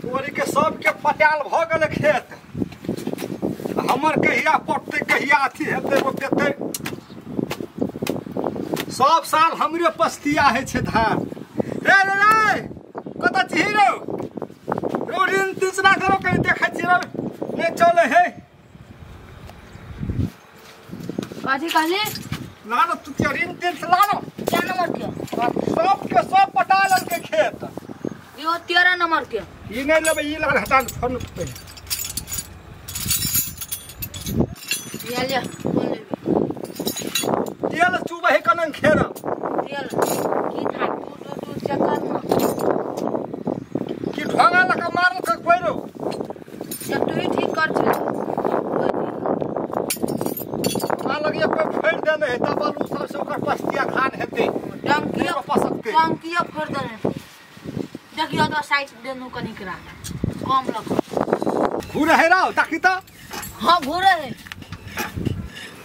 तोरी के सबके पटाल भ गेल खेत। हमर कहिया पटते कहिया अथी हेतै रोपेतै। सब साल हमरे पस्तिया होइ छै धान। रे रे रे कतऽ छिही रौ? रौ ऋण तिचना करो कहीं देखै छियै रौ नहि चलै है। कथी कहली? ला न तू के ऋण तिच ला न। क्या नंबर के? सबके सब पटा लेलकै खेत। यो 13 नंबर के। ई नहि लेबै ई लग हटा छोड़ पे। ये ले कोन लेबै? तेल चुबै है कनन खेर। तेल की था तू तू चेक कर न। की ढोंगा लका मारल के कोइ रौ? जब तू ही ठीक कर छे। मा लगिए कोइ फेर देने है तब बालू सब से ओकर पस्तिया धान हेतै। टंकिया पसकतै। टंकिया फोड़ देने। देखियो तो साइड देनु कनिकरा कम लग। घुरे है रौ ताकी त। हां घुरे है।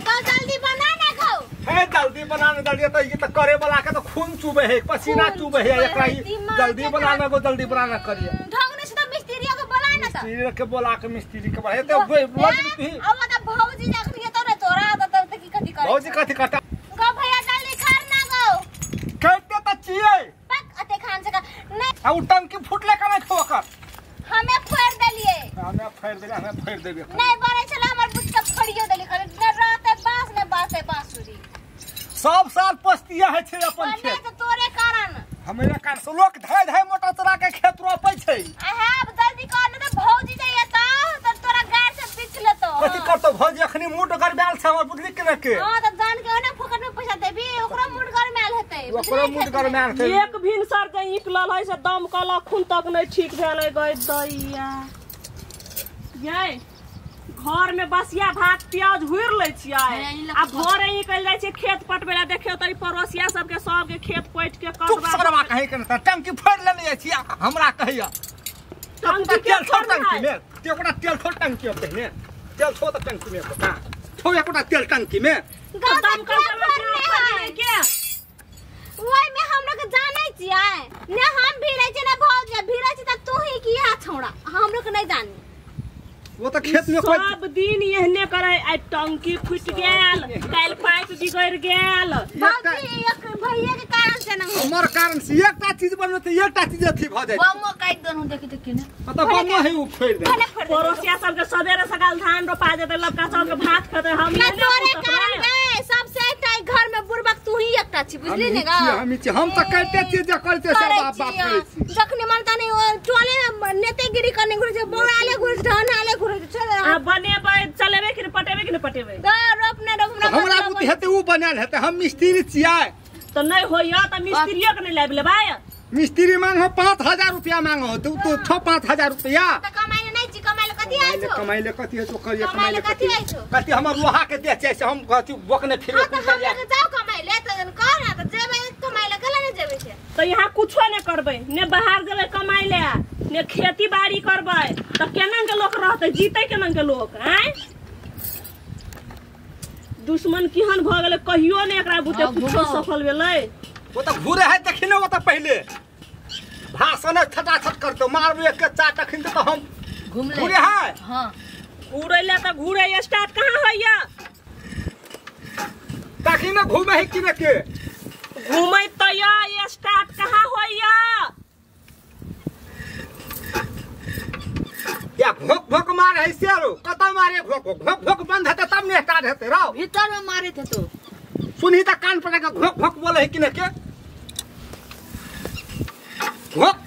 तो जल्दी बना ना खाओ। हे जल्दी बनाने जल्दी त ई त करे वाला के त खून चुबे है पसीना चुबे है एकरा ई जल्दी बनाना को जल्दी बनाना करिए। ढंग ने से त मिस्त्री के बोला ना त। मिस्त्री के बोला के मिस्त्री के बोला त लज तू। अब त भौजी जखनी त ने तोरा त त की कथि करे? भौजी कथि करता? गो भैया जल्दी कर ना गो। करते त छियै। पक अते खान से नहीं। आ उ टंकी फुटले कने खो ओकर? हमें फोड़ देलिए। हमें फोड़ देलिए हमें फोड़ देबे। नहीं बने छला हमर बुझ के फोड़ियो देली खाली न रहते बांस ने बांसे बांसुरी। सब साल पस्तिया है छै अपन खेत। बने त तोरे कारण। हमरे कारण से लोक धाय धाय मोटर चला के खेत रोपै छै। आहा अब जल्दी कर न त भौजी जाइए त तोरा गाड़ से पीछ लेतो। कथि करतो भौजी अखनी मूड गरमायल छै हमर बुझली के न के। हां त जान के ओने फोकट में पैसा देबी ओकरो मूड गरमायल हेतै। ओकरो मूड गरमायल हेतै। एक भिनसर जे निकलल है से दम कल अखुन तक नहीं ठीक भेलै गई दैया। यै घर में बसिया भात प्याज हुर लै छियै आ भोरे निकल जाइ छै खेत पटबै ला। देखियो त ई पड़ोसिया सबके सबके खेत पटि के कटबा। चुप कहि के न टंकी फोड़ लेने जाइ छियै हमरा कहैया। टंकी तेल छोड़ टंकी में ते ओकरा तेल छोड़ टंकी में पहिने तेल छोड़ त टंकी में बता छोड़ एकोटा तेल टंकी में। दम कल के ओइ में हमरा के जानै छियै ने हम भिड़ै छियै ने भौजी भिड़ै छी त तू ही की हा छौड़ा हमरा के नहीं जानी। वो तो खेत में कोई सब दिन एहने करे। आई टंकी फूट गेल काल पाइप बिगड़ गेल। भौजी एक भैया के कारण से न हमर कारण से एकटा चीज बनते एकटा चीज अथी भ जाय। बमो काट देनु देखि देखि ने त बमो है उ फेर दे। पड़ोसिया सब के सवेरे सकाल धान रोपा जेतै लबका चाउर के भात खेतै। हम एहने तोरे कारण के सबसे एकटा घर में बुड़बक तू ही एकटा छी बुझली ने गा। हम छी हम त करते छी जे करते सब बाप बाप करै छी। जखनी मनता नहीं ओ टोले नेतेगिरी करने घुरे छै बोराले घुरे छै ढनाले घुरे छै। आ बनेबै चलेबै कि पटेबै कि न पटेबै? ग रोपने रोपना हमरा बुद्धि हेतै उ बनायल हेतै। हम मिस्त्री छियै त नहीं होइया त मिस्त्रीयो के नहीं लाबि लेबै। मिस्त्री मांगो 5000 रुपया मांगो तू तो छो 5000 रुपया त कमाइले नहीं छी। कमाइले कथि आइ छौ? कमाइले कथि है तो करिए कमाइले कथि कथि हमर लोहा के देह छै से हम कथि बकने फिरबे कुल करिया। जाओ कमाइले त कर न त जेबै कमाइले कला ने जेबै छै त यहां कुछो ने करबै ने बाहर जेबै कमाइले ने खेती बाड़ी करबै त केना के लोक रहतै जीतै केना के लोक? आय दुश्मन केहन भ गेलै कहियो ने एकरा बुते कुछो सफल भेलै। वो त घुरे है देखि ने वो त पहिले भाषण छटाछट करतो मारबे एक चाट अखिन त हम घुमले घुरे है। हां घुरै ले त घुरे स्टार्ट कहां होइया? तखिन ने घुमे है कि ने के घुमै त या स्टार्ट कहां होइया? या घोक घोक मार है से रो कत मारे घोक घोक घोक बंद हेतै तब ने स्टार्ट हेतै रौ। भीतर में मारे थे तो सुनही त कान पर के घोक घोक बोले है कि ने के घोक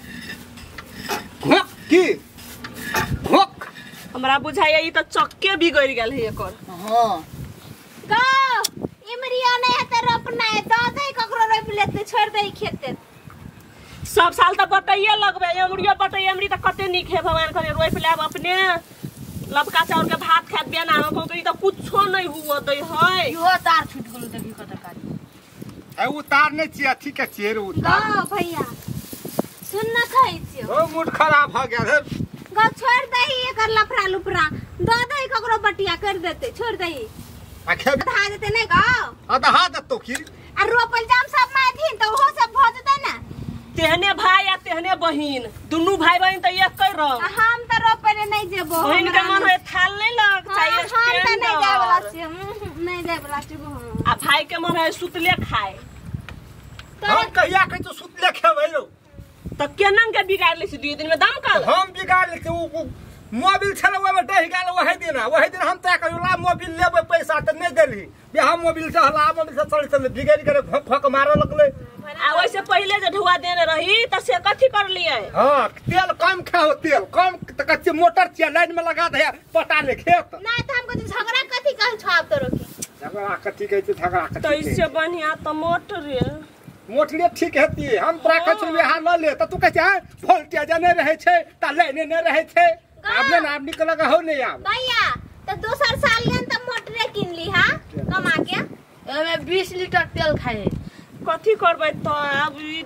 घोक की घोक। हमरा बुझाइया ई त चक्के बिगड़ गेल है एकर। हां गो इमरिया नहीं हेतै रोपना है the they ककरो रोप लेतै छोड़ दे खेते। सब साल त बटैये लगबे एमरियो बटै एमरी त कते नीक है भगवान करे रोप लेब अपने लबका चाउर के भात खात बेना हो के ई त कुछो नहीं हुआ दै है। इहो तार छूट गेल देखी कत कारी। ए उ तार नै छियै अथी के छियै उ तार। गो भैया सुन न कहै छियौ ओ मूड खराब भ गेल है। गो छोड़ दही एकर लफड़ा लुफड़ा the दही ककरो बटिया कर देते छोड़ दही आ खेब धा देते नै गो आ दहा देतो की आ रोपल जाम सब माथिन त ओहो सब भ जेतै ने। तेहने भाई आ तेहने बहिन दुनू भाई बहिन त एकै रंग। हम त रोपे ले नहीं जेबो। बहिन के मन है थाल नहीं लग चाहे हम त नहीं जाय वाला छी, नहीं जाय वाला छी। आ भाई के मन है सुतले खाए। हम कहिया कहै छी सुतले खेबै रो? त केना के बिगाड़ ले छी 2 दिन में दम कल? हम बिगाड़ ले छी उ मोबिल छल ओइ में डहि गेल ओहि दिन। ओहि दिन हम तोरा कहियो ला मोबिल लेबै पैसा त नहीं देलही। हम मोबिल से हला मोबिल से चल चल बिगड़ के फक मारऽ लगलै। आ वैसे पहले जे ढुआ देने रही त से कथी कर लिए? हां तेल कम खाओ, तेल कम त कच्चे मोटर छिया लाइन में लगा दे पटा ले खेत। नहीं त हमको झगड़ा कथी कहै छ आप तोरो के? झगड़ा कथी कहै छै? झगड़ा कथी त इससे बढ़िया त मोटरे मोटरे ठीक हेती। हम तोरा कहै छौ यहाँ ल ले त तू कहै छै वोल्टेज नै रहै छै त लाइन नै रहै छै। आब ने आब निकल लगा हो नहीं आब भैया त दोसर साल लेन त मोटरे किन ली। हां कमा के एमे 20 लीटर तेल खाए। कथी करबै त आब ई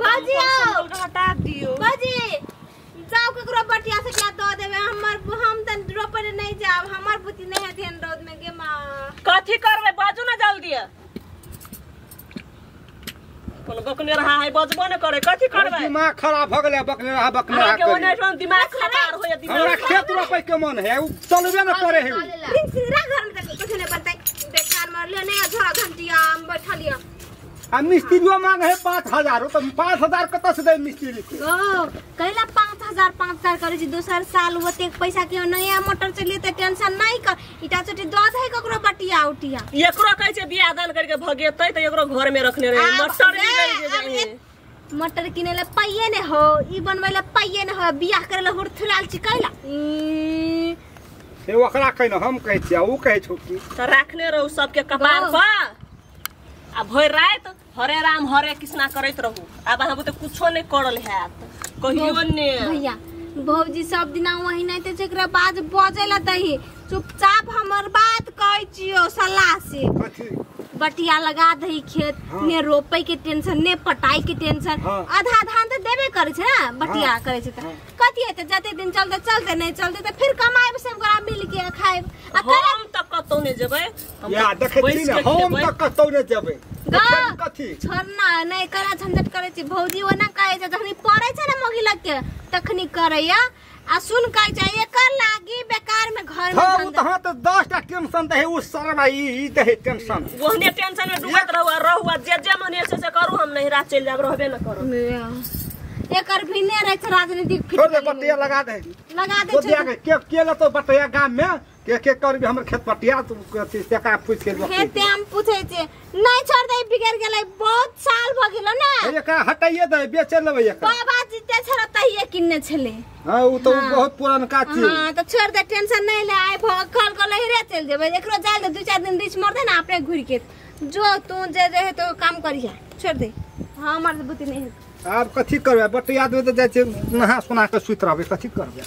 हटा दियो। बाजी जाओ केकरो बटिया से क्या the देबे। हमर हम त रोपे नहीं जाब, हमर बुद्धि नहीं हथिन रौद में गे मां। कथी करबै बाजू ना जल्दी। कोनो बकने रहा है बजबो न करे। कथी करबै? दिमाग खराब भ गेलै बकने रहा बकने रहा। के ओने ठाम दिमाग खराब होय। दिमाग हमरा खेत रोपै के मन है उ चलबे न करे है। सिरा घर में त कुछ नहीं बनतै। बेकार मरले नहीं झोरा घंटिया हम बैठलिया। आ मिस्त्रीओ मांगे है 5000 त 5000 कतऽ से दे मिस्त्री के? ओ कैला 5000 5000 करै छी दोसर साल ओतेक पैसा के नया मोटर चलिए त टेंशन नहीं कर। इटा चोटी the they ककरो बटिया उटिया। एकरो कहै छै बियाह दान करके भगेतै त एकरो घर में रखने रहे। मोटर निकल जे मोटर किने ले पाइए ने हो, ई बनबै ले पाइए ने हो, बियाह करे ले हुरथुलाल छी कैला। से ओकरा कहै न हम कहै छियै उ कहै छौ की त राखने रहू सबके कपार पर आ भरि राति हरे राम हरे कृष्णा करैत रहू। आब अहाँ बुते कुछो नहीं करल हैत कहियो ने। भैया भौजी सब दिना वही नहीं ते जेकरा बाद बजेला दही चुपचाप हमर बात कहै छियो सलाह से। कथी? बटिया लगा दही खेत। हाँ। ने रोपे के टेंशन ने पटाई के टेंशन। हाँ। आधा धान त देबे करे छै ना बटिया। हाँ। करे छै त हाँ। कथी हेतै जते दिन चलते चलते नहीं चलते त फिर कमाएब सब गोरा मिल के खाएब। आ हम त कतौ नै जेबै। या देखै छी ने हम त कतौ नै जेबै। कथी छोड़ना नहीं करा झंझट करे छी भौजी। ओना कहै छै जखनी पड़ै छै ने मोगी लग के तखनी करैया। आ सुन कहै छै एकर लागी बेकार में घर में हां त हां त 10 टा टेंशन दहे उ सरवा ई दहे टेंशन। ओहने टेंशन में डूबत रहू आ रहू आ जे जे मन से से करू। हम नहीं रात चल जाब रहबे न करू। एकर भी ने रहै छै राजनीतिक फिट। छोड़ दे बटिया लगा दे लगा दे के के के लतो बटिया गाम में के के करबी हमर खेत पटिया तू कथी से का पूछ के खेते हम पूछै छी नहीं छोड़ दे बिगड़ गेलै बहुत साल भ गेलो ना। एकरा हटाइए दे बेचे लेबै एकरा। बाबा जीते छल तहिए किन्ने छले। हां उ त बहुत पुरनका चीज। हां त छोड़ दे टेंशन नहीं ले। आइ भ कल को लहरे चल जेबै। एकरो जाय दे 2-4 दिन रिच मर दे ना अपने घुर के जो तू जे रहे तो काम करिया छोड़ दे। हां हमर बुद्धि नहीं है। आब कथी करबै बटिया दे त जाइ छै नहा सोना के सुति रहबै कथी करबै।